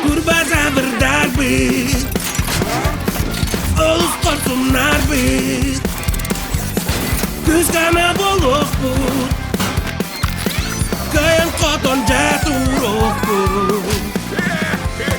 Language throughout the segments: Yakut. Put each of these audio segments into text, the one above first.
Турбазаврдарбыт, олус хорсуннарбыт, Күскана буолуохпут, кыайан хотон дьэ туруохпут.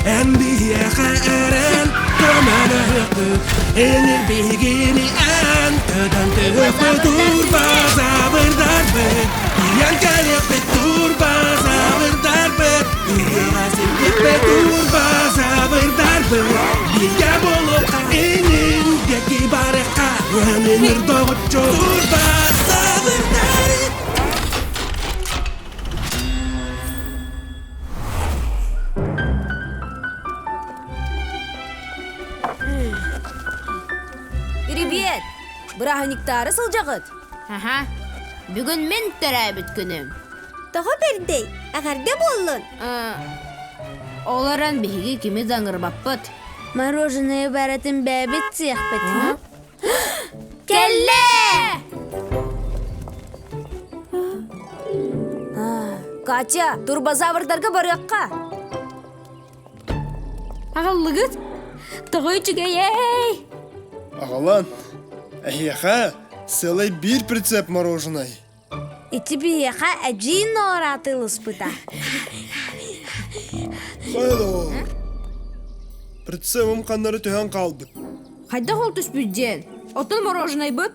Эн биһиэхэ эрэн көмөлөһүөхпүт, Энир биһигини эн көтөн түһүөхпүт. Турбазаврдарбыт, тиийэн кэлиэхпит. Турбазаврдарбыт, ыала сирдиэхпит. Турбазаврдарбыт, бииргэ буолуохха инин диэки барыахха. Эн доҕоччу Турбазаврдарбыт. Привет! Бырааһынньыктаары сылдьаҕыт? Аха. Бүгүн мин төрөөбүт күнүм. Тоҕо бэрдэй? Эҕэрдэ буоллун! Ол эрэн биһиги кими да ыҥырбаппыт. Мороженое барытын бэйэбит сиэхпит. Кэллэ! Катя, турбозаврдарга барыахха. Аҕаллыгыт? Тоҕо үчүгэйэй? Аҕалан, эһиэхэ сыалай биир прицеп мороженай. Ити биһиэхэ эдьиий Нора атыыласпыта. Хайа доҕоор, прицебым ханнары түһэн хаалбыт. Хайдах ол түспүт диэн? Оттон мороженайбыт?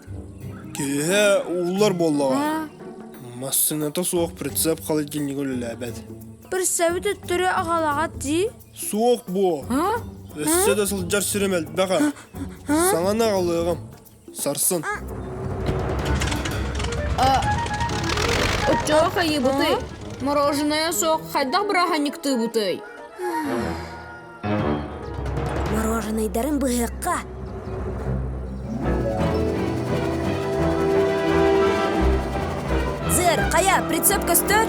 Киэһэ ууллар буоллаҕа. Массыыната суох прицеп холодильнига үлэлээбэт. Прицебы төттөрү аҕалаҕат дии. Суох буо. Өссө да сылдьар сирим элбэх ээ. Саҥаны аҕалыаҕым. Сарсын. Оччоҕо хайыыбытый? Мороженое суох хайдах бырааһынньыктыыбытый? Мороженайдарын быһыахха. Зыр, хайа, прицеп көстөр?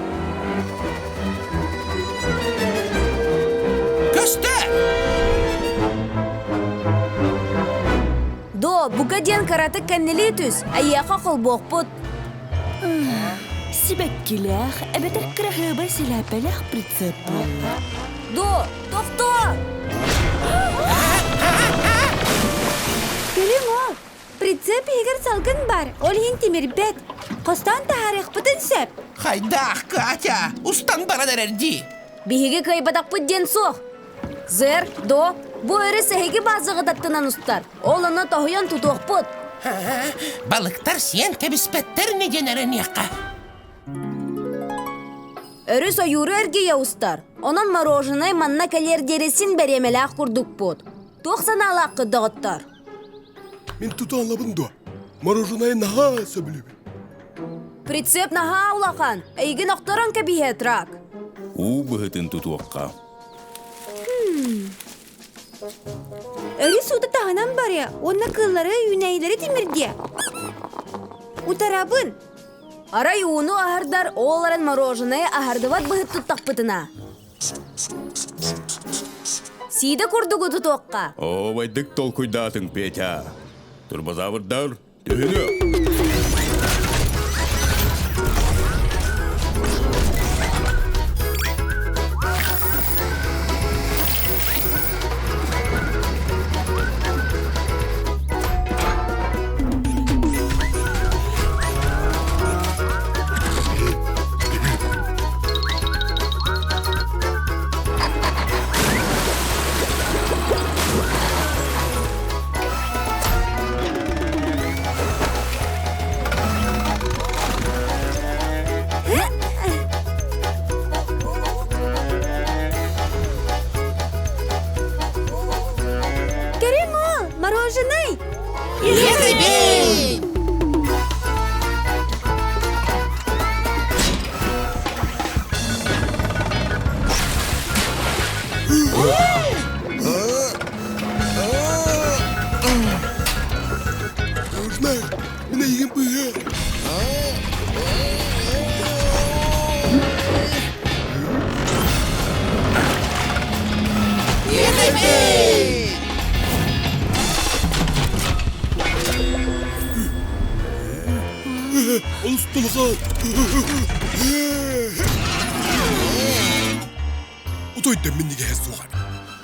Көстөр! До, бука диэн кыратык кэннилии түс, эйиэхэ холбуохпут. Сибэккилээх эбэтэр кыраһыабай сэлээппэлээх прицеп буолла. До, тохтоо! Күлүҥ ол, прицеп иһигэр салгын бар, ол иһин тимирбэт. Хостоон таһаарыахпытын сөп. Хайдах, Катя, устан баран эрэр дии. Биһиги кыайбатахпыт диэн суох. Зер, до, бу өрүс эһиги базаҕыт аттынан устар. Ол ону тоһуйан тутуохпут. Балыктар сиэн кэбиспэттэр ини диэн эрэниэххэ. Өрүс ойууру эргийэ устар. Онон мороженай манна кэлиэр диэри син бэриэмэлээх курдукпут. Туох санаалааххыт, доҕоттор? Мин тутаалабын дуо? Мороженайы наһаа сөбүлүүбүн. Прицеп наһаа улахан. Эйигин охторон кэбиһиэ, трак. Уу быһытын тутуохха. Өрүс уута таһынан барыа уонна кыыллары үүнээйилэри тимирдиэ. Утарабын. Арай ууну аһардар, ол эрэн мороженое аһардыбат быһыт туттахпытына. Сиидэ курдугу тутуохха. Ообайдык толкуйдаатыҥ, Петя. Турбозаврдар Төһөнү? Көрүҥ ол, мороженай! Ехэбей! Мороженое, мин эйигин быыһыам. Олус тулахан. Отой да миннигэһэ суоҕа.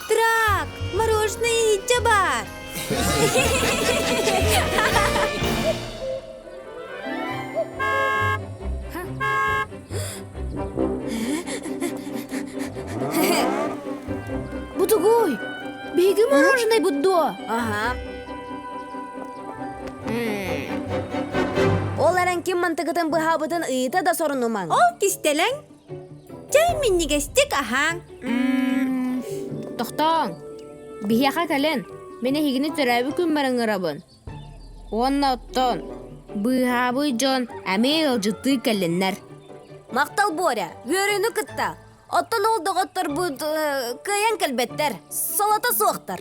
Трак, мороженое иһитчэ баар. Бутугуй, биһиги мороженайбыт дуо? Аха. Ол эрэн ким мантыгытын быһаабытын ыйыта да сорунумаҥ. Ол кистэлэҥ. Чэй минньигэстик аһааҥ. Тохтооҥ. Биһиэхэ кэлин. Мин эһигини төрөөбүт күммэр ыҥырабын. Уонна оттон быыһаабыт дьон эмиэ ыалдьыттыы кэллиннэр. Махтал Боря, үөрүүнү кытта. Оттон ол доҕотторбут кыайан кэлбэттэр, солото суохтар.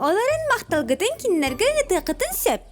Ол эрэн махталгытын кинилэргэ ыытыаххытын сөп.